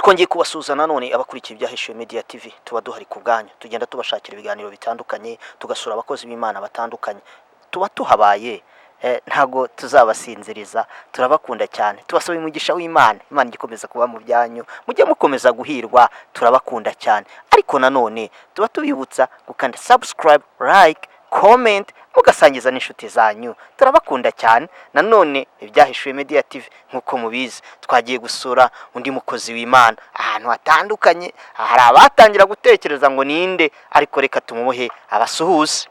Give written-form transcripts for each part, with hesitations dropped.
Twongeye kubasuhuza nanone abakurikiye Ibyahishuwe Media TV. Tuba duhari ku bwanyu, tugenda tubashakira ibiganiro bitandukanye, tugasura abakozi b'Imana batandukanye. Tuba tuhabaye, ntago tuzabasinziriza. Turabakunda cyane, tubasaba umugisha w'Imana. Imana igikomeza kuba mu byanyu, mujye mukomeza guhirwa. Turabakunda cyane, ariko nanone tuba tubibutsa gukanda subscribe, like, comment, mugasangiza n'inshuti zanyu. Turabakunda cyane. Nanone Ibyahishuwe Media TV, nk'uko mubizi, twagiye gusura undi mukozi w'Imana ahantu hatandukanye. Hari abatangira gutekereza ngo ninde, ariko reka tumuhe abasuhuze.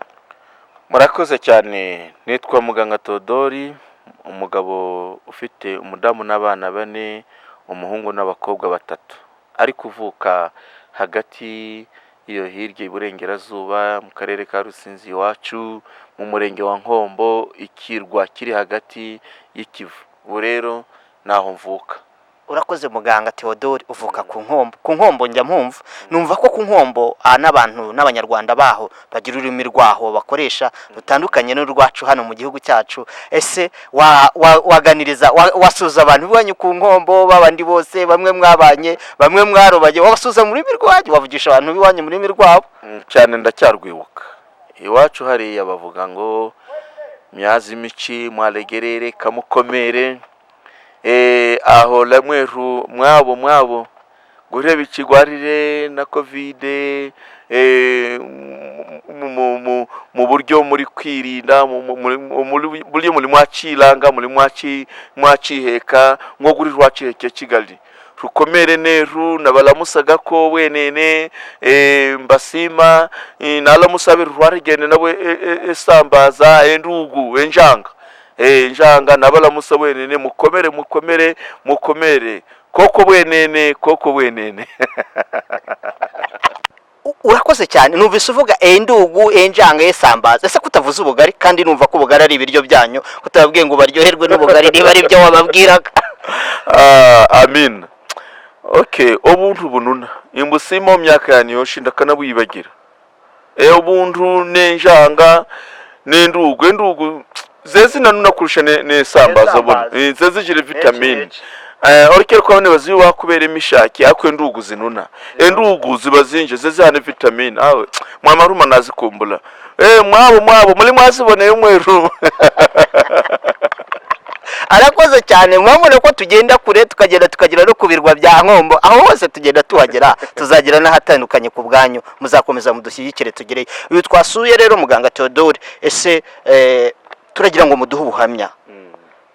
Murakoze cyane. Nitwa Muganga Todori, umugabo ufite umudamu n'abana bane, umuhungu n'abakobwa batatu, ariko uvuka hagati iyo hirya iburengerazuba mu Karere ka Rusizi iwacu, mu Murenge wa Nkombo, ikirwa kiri hagati y'Ikivu. Ubu rero naho mvuka. Urakoze, Muganga Theodore. Uvuka ku Nkombo. Ku Nkombo njya mpumva, numva ko ku Nkombo n'abantu n'Abanyarwanda baho bagira ururimi rwaho bakoresha rutandukanye n'urwacu hano mu gihugu cyacu. Ese waganiriza wasuhuza abantu iwanyu ku Nkombo, babandi bose, bamwe mwabanye, bamwe mwarobanye, wabasuhuza mu rurimi rwanyu, wavugisha abantu b'iwanyu mu rurimi rwabo? Cyane, ndacyarwibuka. Iwacu hariya bavuga ngo myazi mici mwalegerere kamukomere, aho lamweru mwabo mwabo gureba ikigwarire na COVID, mu buryo muri kwirinda, mu buryo muri mwaciranga, muri mwaciheka nko guri rwaciheke Kigali rukomere neru nabalamusaga ko wenene, mbasima, nalamusabe rwarigende nawe, esambaza endugu enjanga, njanga nabalamusa wenene. Mukomere, mukomere, mukomere koko bwenene, koko bwenene. Urakoze cyane. Numvise uvuga endugu, enjanga, esambaza. Ese kutavuze ubugari, kandi numva ko ubugari ari ibiryo byanyu, kutababwiye ngo baryoherwe n'ubugari, niba ari byo wababwiraga? Ah, amin. Okay, obuntu bununa imbusima mu myaka yanyu yoshinda ndakanabuyibagira. Ubuntu nenjanga nendugu, endugu zezinanuna kurusha nesambaza bona. Nesambaza. Zezijire vitamine. Benshi. Orikere ko bane bazi wakubera imishaki, ako endugu zinuna, endugu ziba zinje zezihana vitamine. Awe mwamaruma nazikumbula, mwabo mwabo muri mwaziboneye umweru. Arakoze cyane. Mwabona ko tugenda kure, tukagenda tukagera no ku birwa bya Nkombo. Aho hose tugenda tuhagera, tuzagera n'ahatandukanye ku bwanyu. Muzakomeza mudushyigikire tugereyo. Uyu twasuye rero, Muganga Theodore, ese turagira ngo muduhe ubuhamya.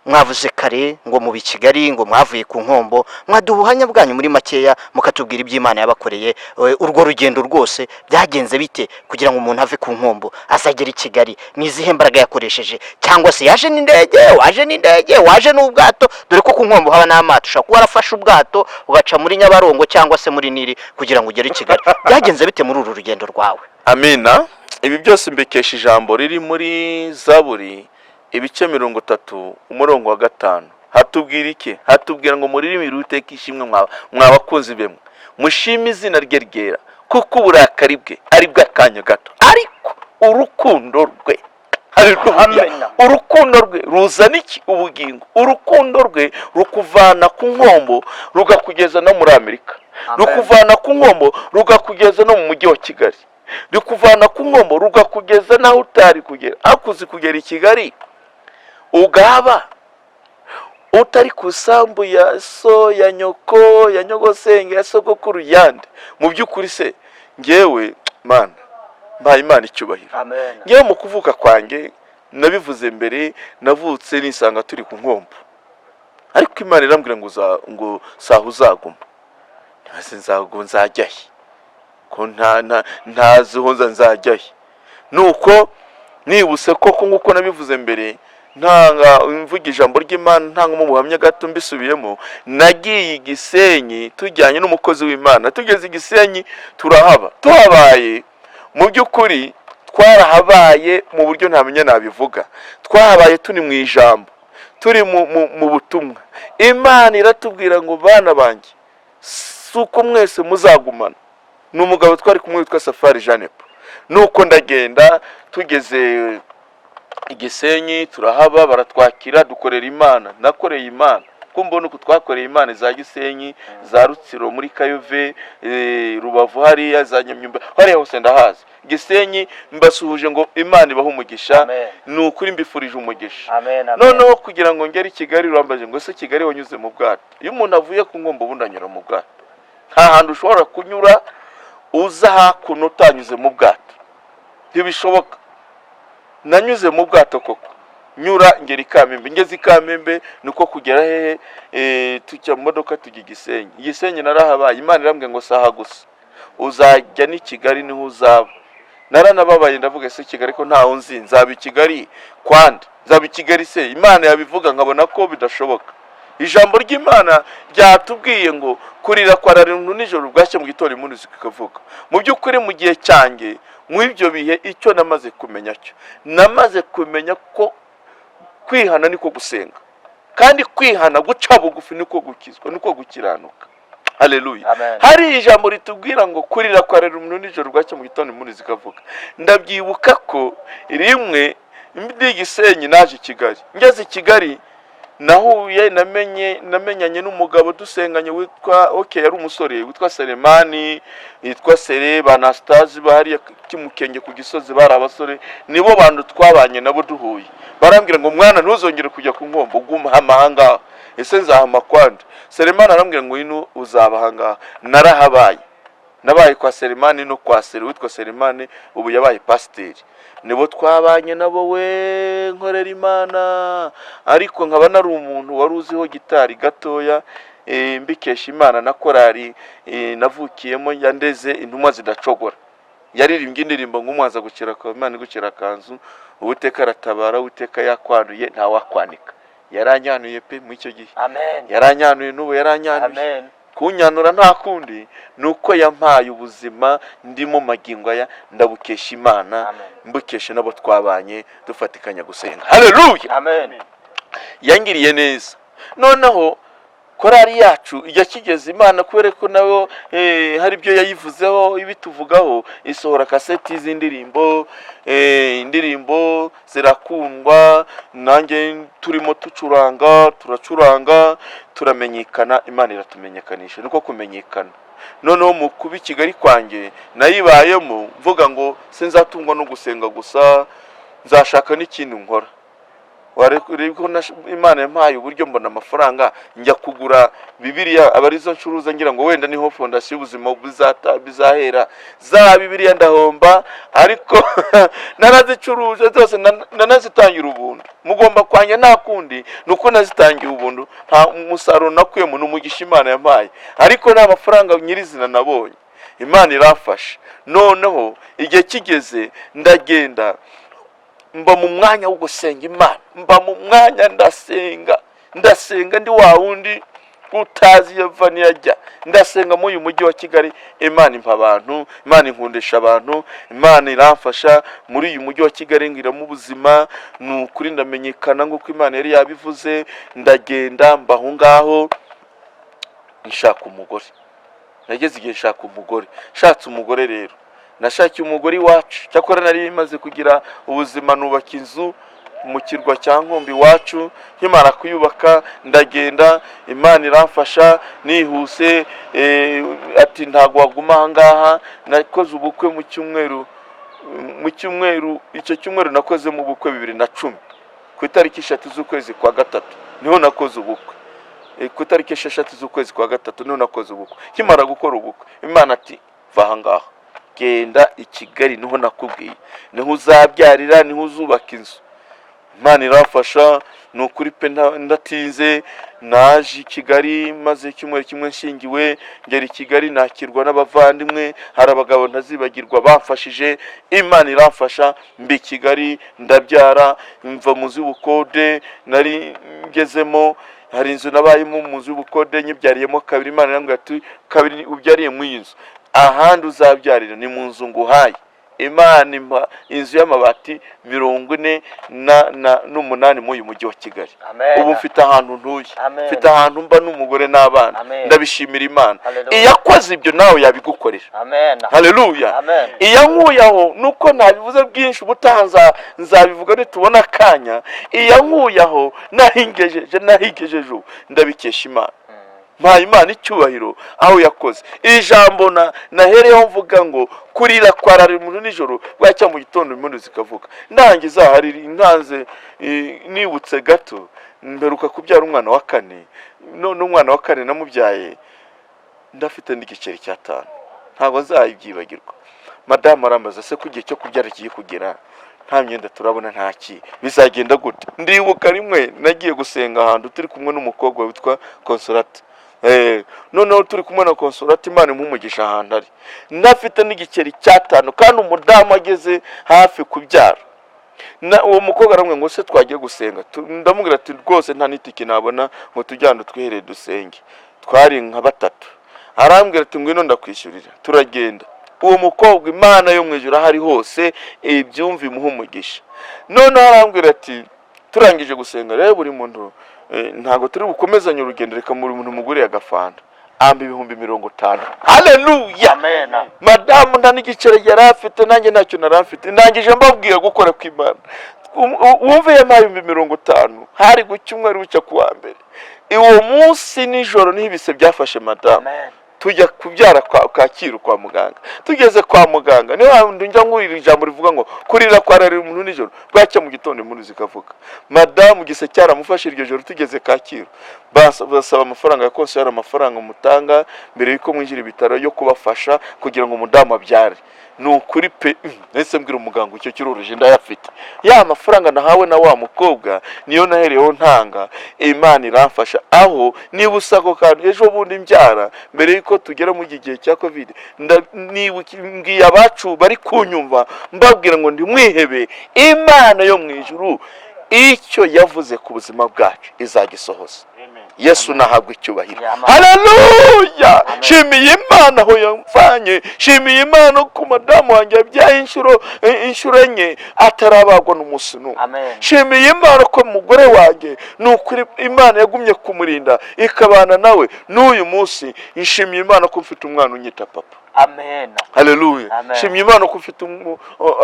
Mwavuze kare ngo mubi Kigali, ngo mwavuye ku Nkombo. Mwaduha ubuhamya bwanyu muri makeya, mukatubwira iby'Imana yabakoreye, urwo rugendo rwose byagenze bite kugira ngo umuntu ave ku Nkombo azagere i Kigali? Ni izihe mbaraga yakoresheje? Cyangwa se yaje n'indege, waje n'indege, waje n'ubwato? Dore ko ku Nkombo haba n'amato, ushobora kuba warafashe ubwato ugaca muri Nyabarongo cyangwa se muri Nili kugira ngo ugere i Kigali. Byagenze bite muri uru rugendo rwawe? Amina. Ibi byose mbikesha ijambo riri muri Zaburi, ibice 30, umurongo wa 5. Hatubwira iki? Hatubwira ngo muririmire Uwiteka ishimwe, mwa bakunzi be mwe, mushime izina rye ryera, kuko uburakari bwe ari bw'akanya gato, ariko urukundo rwe, haleluya. Amina. Urukundo rwe ruzana iki? Ubugingo. Urukundo rwe rukuvana ku Nkombo rugakugeza no muri Amerika. Amen. Rukuvana ku Nkombo rugakugeza no mu Mujyi wa Kigali. Rukuvana ku Nkombo rugakugeza n'aho utari kugera. Ariko uzi kugera i Kigali ugaba utari ku isambu ya so, ya nyoko, ya nyogosenge, ya sogokuru yande? Mu by'ukuri se ngewe mana mbaye Imana icyubahiro. Amen. Ngewe mu kuvuka kwanjye, nabivuze mbere, navutse nisanga turi ku Nkombo, ariko Imana irambwira ngo ngo saha uzaguma. Ntibaze nzago nzajya he, ko nta ntaziho nza, nzajya he? Nuko nibuse koko, nk'uko nabivuze mbere, ntanga mvuga ijambo ry'Imana, ntanga mu buhamya gato, mbisubiyemo, nagiye i Gisenyi tujyanye n'umukozi w'Imana. Tugeze i Gisenyi turahaba. Tuhabaye, mu by'ukuri twarahabaye mu buryo ntamenya nabivuga. Twahabaye turi mu ijambo, turi mu butumwa. Imana iratubwira ngo bana banjye, si uko mwese muzagumana. Ni umugabo twari kumwe witwa Safari Jeanne Paul. Nuko ndagenda, tugeze i Gisenyi turahaba, baratwakira, dukorera Imana. Nakoreye Imana. Ko mbona uku twakoreye Imana za Gisenyi, za Rutsiro, muri Kayove, Rubavu hariya, za Nyamyumba hariya hose ndahazi. Gisenyi mbasuhuje ngo Imana ibahe umugisha. Amen. Ni ukuri mbifurije umugisha. Amen, amen. Noneho kugira ngo ngere i Kigali, urambaje ngo ese Kigali wanyuze mu bwato? Iyo umuntu avuye ku Nkombo, ubundi anyura mu bwato. Nta hantu ushobora kunyura uza hakuno utanyuze mu bwato, ntibishoboka. Nanyuze mu bwato koko, nyura ngera i Kamembe. Ngeze i Kamembe niko kugera hehe? Tujya mu modoka tujya i Gisenyi. Gisenyi narahabaye. Imana irambwira ngo saha gusa, uzajya n'i Kigali niho uzaba. Naranababaye, ndavuga: ese Kigali ko ntawe nzi, nzaba i Kigali kwande? Nzaba i Kigali se? Imana yabivuga nkabona ko bidashoboka. Ijambo ry'Imana ryatubwiye ngo kurira kwa rintu nijoro, bwacya mu gitondo impundu zikavuga. Mu by'ukuri, mu gihe cyanjye, mu ibyo bihe, icyo namaze kumenya cyo, namaze kumenya ko kwihana niko gusenga, kandi kwihana, guca bugufi, niko gukizwa, niko gukiranuka. Haleluya! Amen. Hari ijambo ritubwira ngo kurira kwa umuntu nijoro, bwacya mu gitondo impundu zikavuga. Ndabyibuka ko rimwe ndi i Gisenyi, naje i Kigali. Ngeze i Kigali nahuye, namenye, namenyanye n'umugabo dusenganye witwa, okay, yari umusore witwa Selemani, yitwa Sere, ba Anastase bahariya Kimukenge ku Gisozi, bari abasore, nibo bantu twabanye nabo. Duhuye barambwira ngo: "Mwana, ntuzongere kujya ku Nkombo, guma hama ahangaha." Ese nzahama kwande? Selemani arambwira ngo: "Ino uzaba ahangaha." Narahabaye, nabaye kwa Selemani no kwa Sere witwa Selemani, ubu yabaye pasiteri. Nibo twabanye nabo, we nkorera Imana, ariko nkaba nari umuntu wari uziho gitari gatoya, mbikesha Imana na korari navukiyemo yandeze, Intumwa Zidacogora. Yaririmbye indirimbo ngo umwanza gukira kwa Imana igukira akanzu, Uwiteka aratabara, Uwiteka yakwanuye ntawakwanika. Yaranyanuye pe muri icyo gihe. Amen. Yaranyanuye, n'ubu yaranyanuye. Amen. Kunyanura nta kundi ni uko yampaye ubuzima ndimo magingo aya, ndabukesha Imana. Amen. Mbukesha nabo twabanye dufatikanya gusenga. Haleluya! Amen. Yangiriye neza. Noneho korari yacu ijya kigeze, Imana kubera ko nayo hari ibyo yayivuzeho ibituvugaho, isohora kaseti z'indirimbo, indirimbo zirakundwa, nanjye turimo tucuranga, turacuranga, turamenyekana. Imana iratumenyekanisha, niko kumenyekana. Noneho mu kuba i Kigali kwanjye, nayibayemo mvuga ngo sinzatungwa no gusenga gusa, nzashaka n'ikintu nkora. Wareba ko Imana yampaye uburyo, mbona amafaranga, njya kugura Bibiliya, aba arizo ncuruza, ngira ngo wenda niho fondasiyo y'ubuzima bizahera. Za Bibiliya ndahomba, ariko narazicuruje zose, nanazitangira ubuntu. Mugomba kwanjye nta kundi ni uko nazitangiye ubuntu, nta musaruro nakuyemo, ni umugisha Imana yampaye, ariko nta mafaranga nyirizina nabonye. Imana iramfasha. Noneho igihe kigeze ndagenda mba mu mwanya wo gusenga Imana, mba mu mwanya ndasenga, ndasenga ndi wa wundi utazi iyo ava n'iyo ajya. Ndasenga muri uyu mujyi wa Kigali, Imana impa abantu, Imana inkundisha abantu, Imana iramfasha muri uyu mujyi wa Kigali, ngiramo ubuzima. Ni ukuri ndamenyekana nk'uko Imana yari yabivuze. Ndagenda mba aho ngaho, nshaka umugore. Nageze igihe nshaka umugore. Nshatse umugore rero, nashakiye umugore iwacu. Cyakora nari maze kugira ubuzima, nubaka inzu mu kirwa cya Nkombo iwacu. Nkimara kuyubaka ndagenda, Imana iramfasha nihuse, ati: "Ntabwo waguma aha ngaha." Nakoze ubukwe mu cyumweru, icyo cyumweru nakozemo ubukwe 2010, ku itariki 3 z'ukwezi kwa gatatu niho nakoze ubukwe. Ku itariki 6 z'ukwezi kwa gatatu niho nakoze ubukwe. Nkimara gukora ubukwe, Imana ati: "Va aha ngaha, genda i Kigali, niho nakubwiye, niho uzabyarira, niho uzubaka inzu." Imana irafasha, ni ukuri pe. Ndatinze, naje i Kigali maze icyumweru kimwe nshingiwe. Ngera i Kigali nakirwa n'abavandimwe, hari abagabo ntazibagirwa bamfashije. Imana iramfasha, mba i Kigali, ndabyara, mva mu nzu y'ubukode nari ngezemo. Hari inzu nabayemo mu nzu y'ubukode, nyibyariyemo kabiri. Imana irambwira ati: "Kabiri ubyariye mu iyi nzu, ahandi uzabyarira ni mu nzu nguhaye." Imana impa inzu y'amabati 48 muri uyu mujyi wa Kigali. Amen. Ubu mfite ahantu ntuye, Amen. mfite ahantu mba n'umugore n'abana. Amen. Ndabishimira Imana. Hallelujah. Iyakoze ibyo nawe yabigukorera. Amen. Haleluya. Amen. Iyankuye aho, nuko ntabivuze byinshi, ubutaha nzabivuga nitubona akanya. Iyankuye aho nahingejeje, nahigejeje ubu, ndabikesha Imana, mpaye Imana icyubahiro aho yakoze. Iri jambo nahereyeho mvuga ngo kurira kwarara umuntu nijoro, bwacya mu gitondo impundu zikavuga. Ndangiza, hari ntanze nibutse gato, mperuka kubyara umwana wa kane. None umwana wa kane namubyaye ndafite n'igiceri cy'atanu, ntabwo nzayibyibagirwa. Madamu arambaza: "Se ko igihe cyo kubyara kigiye kugera, nta myenda turabona, nta ki, bizagenda gute?" Ndibuka rimwe nagiye gusenga ahantu turi kumwe n'umukobwa witwa Consolata. Noneho turi kumwe na Consolata, Imana imuha umugisha ahantu ari, ndafite n'igiceri cy'atanu kandi umudamu ageze hafi kubyara. Na uwo mukobwa aramubwira ngo: "Se twagiye gusenga?" Ndamubwira ati: "Rwose nta n'itike nabona ngo tujyane twiherere dusenge." Twari nka batatu. Arambwira ati: "Ngwino ndakwishyurira." Turagenda. Uwo mukobwa, Imana yo mu ijuru aho ari hose ibyumva imuha umugisha. Noneho arambwira ati, turangije gusenga rero, buri muntu, ntabwo turi bukomezanye urugendo, reka buri muntu muguriye agafanta. Amba 50,000. Haleluya. Amen. Madamu nta n'igiceri yari afite, nanjye ntacyo nari afite. Ndangije mbabwira gukora kw'Imana. Wumve, yampaye 50,000, hari ku cyumweru, bucya ku wa mbere. Uwo munsi nijoro niho ibise byafashe madamu. Amen. Tujya kubyara kwa Kacyiru kwa muganga. Tugeze kwa muganga, niyo hantu njya nkurira ijambo rivuga ngo kurira kwararira umuntu nijoro, bwacya mu gitondo impundu zikavuga. Madamu gise cyaramufashe iryo joro. Tugeze Kacyiru, basaba amafaranga ya konseri, amafaranga mutanga mbere yuko mwinjira ibitaro yo kubafasha kugira ngo umudamu abyare. Ni ukuri pe, nahise mbwira umuganga: "Icyo kiroroshye, ndayafite." Ya mafaranga nahawe na wa mukobwa niyo nahereyeho ntanga, Imana iramfasha. Aho niba usa ako kantu, ejo bundi mbyara mbere yuko tugera muri iki gihe cya Covid. Mbwiye abacu bari kunyumva, mbabwira ngo ntimwihebe, Imana yo mu ijuru icyo yavuze ku buzima bwacu izagisohoza. Yesu nahabwa icyubahiro. Amen. Haleluya. Shimiye Imana aho yamvanye, shimiye Imana ko madamu wanjye yabyaye inshuro enye atarabagwa n'umunsi n'umwe. Amen. Shimiye Imana ko umugore wanjye, ni ukuri, Imana yagumye kumurinda ikabana nawe n'uyu munsi. Nshimiye Imana ko mfite umwana unyita papa. Amen. Haleluya. Amen. Shimiye Imana ko mfite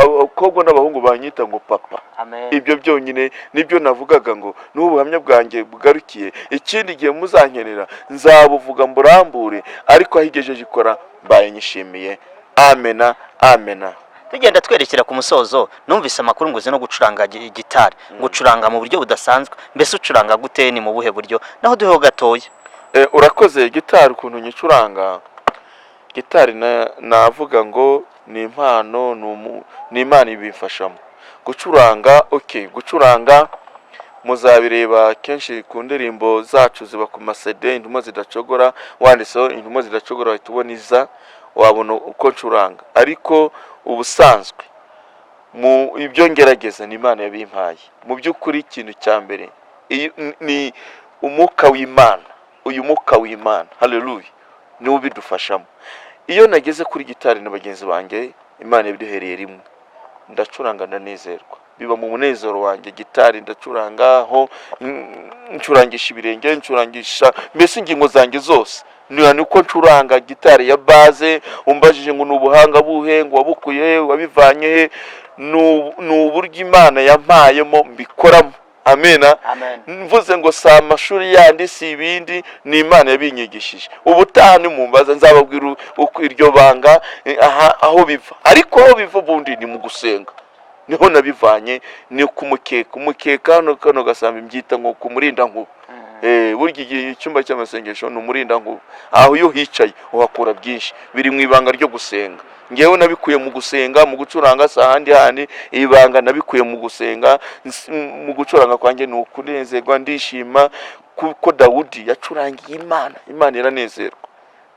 abakobwa n'abahungu banyita ngo papa. Amen. Ibyo byonyine nibyo navugaga ngo n'ubu buhamya bwanjye bugarukiye. Ikindi gihe muzankenera nzabuvuga mburambure, ariko aho igejeje ikora mbaye nyishimiye. Amena, amena. Tugenda twerekera ku musozo, numvise amakuru ngo uzi no gucuranga gitari, ngo ucuranga mu buryo budasanzwe. Mbese ucuranga gute? Ni mu buhe buryo? Naho duheho gatoya. Urakoze. Gitari ukuntu nyicuranga, gitari navuga ngo ni impano, ni Imana ibimfashamo gucuranga. Okay, gucuranga muzabireba kenshi ku ndirimbo zacu ziba ku ma CD, Intumwa Zidacogora. Wanditseho Intumwa Zidacogora wahita ubona iza, wabona uko ncuranga. Ariko ubusanzwe mu ibyo ngerageza ni Imana yabimpaye. Mu by'ukuri ikintu cya mbere ni umwuka w'Imana. Uyu mwuka w'Imana, haleluya, niwo ubidufashamo. Iyo nageze kuri gitari na bagenzi banjye, Imana yabiduhereye rimwe, ndacuranga ndanezerwa, biba mu munezero wanjye. Gitari ndacuranga, aho ncurangisha ibirenge, ncurangisha mbese ingingo zanjye zose, ni uko ncuranga gitari ya bass. Umbajije ngo ni ubuhanga buhe, ngo wabukuye he, wabivanye he, ni uburyo Imana yampayemo mbikoramo. Amena. Amen. Mvuze ngo si amashuri yandi, si ibindi, ni Imana yabinyigishije. Ubutaha nimumbaza nzababwira uko iryo banga, aha, aho biva. Ariko aho biva ubundi ni mu gusenga, niho nabivanye. Ni ku mukeka, umukeka hano, kano gasambi mbyita ngo ku murinda nkuba. Burya igihe icyumba cy'amasengesho ni umurinda nkuba, aho iyo uhicaye uhakura byinshi biri mu ibanga ryo gusenga. Ngewe nabikuye mu gusenga, mu gucuranga si ahandi handi. Ibanga nabikuye mu gusenga. Mu gucuranga kwanjye ni ukunezerwa, ndishima kuko Dawudi yacurangiye Imana, Imana iranezerwa.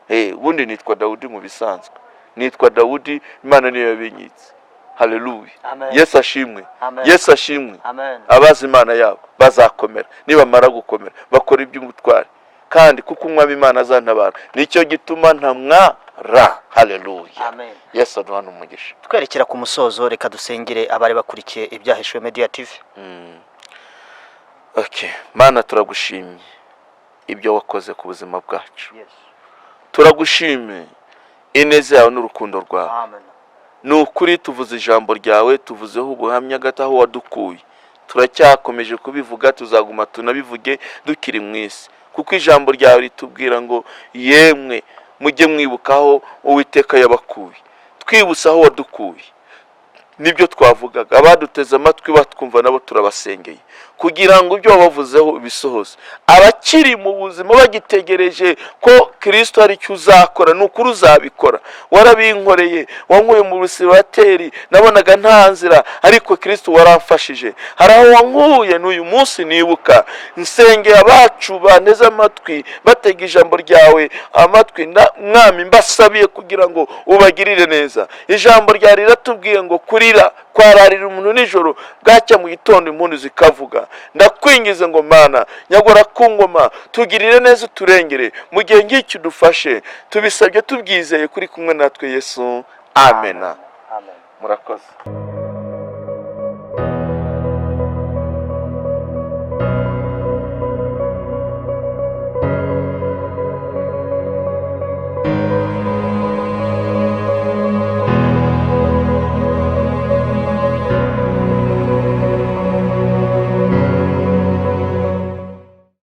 Ubundi nitwa Dawudi, mu bisanzwe nitwa Dawudi, Imana niyo yabinyitse. Haleluya. Amen. Yesu ashimwe. Amen. Yesu ashimwe. Amen. Abazi Imana yabo bazakomera, nibamara gukomera bakora iby'ubutwari. Kandi kuko Umwami Imana azantabara, nicyo gituma ntamwara. Haleluya. Amen. Yesu aduhana umugisha. Twerekera ku musozo, reka dusengere abari bakurikiye Ibyahishuwe Media TV. Okay. Mana, turagushimye ibyo wakoze ku buzima bwacu. Turagushimye ineza yawe n'urukundo rwawe. Amen. Ni ukuri, tuvuze ijambo ryawe, tuvuzeho ubuhamya gato aho wadukuye. Turacyakomeje kubivuga, tuzaguma tunabivuge dukiri mu isi, kuko ijambo ryawe ritubwira ngo: "Yemwe, mujye mwibukaho Uwiteka yabakuye." Twibutse aho wadukuye, nibyo twavugaga. Abaduteze amatwi batwumva nabo turabasengeye kugira ngo ibyo wabavuzeho bisohoze. Abakiri mu buzima bagitegereje ko Kirisito hari icyo uzakora, ni ukuri uzabikora. Warabinkoreye, wankuye mu busibateri, nabonaga nta nzira, ariko Kirisito waramfashije. Hari aho wankuye n'uyu munsi nibuka. Nsengeye abacu banteze amatwi, batega ijambo ryawe amatwi, Mwami, mbasabiye kugira ngo ubagirire neza. Ijambo ryawe riratubwiye ngo kurira kwararira umuntu nijoro, bwacya mu gitondo impundu zikavuga. Ndakwingize ngo Mana nyagora ku ngoma, tugirire neza, uturengere mu gihe ngiki, udufashe. Tubisabye tubyizeye kuri kumwe natwe, Yesu. Amena. Amen. Murakoze.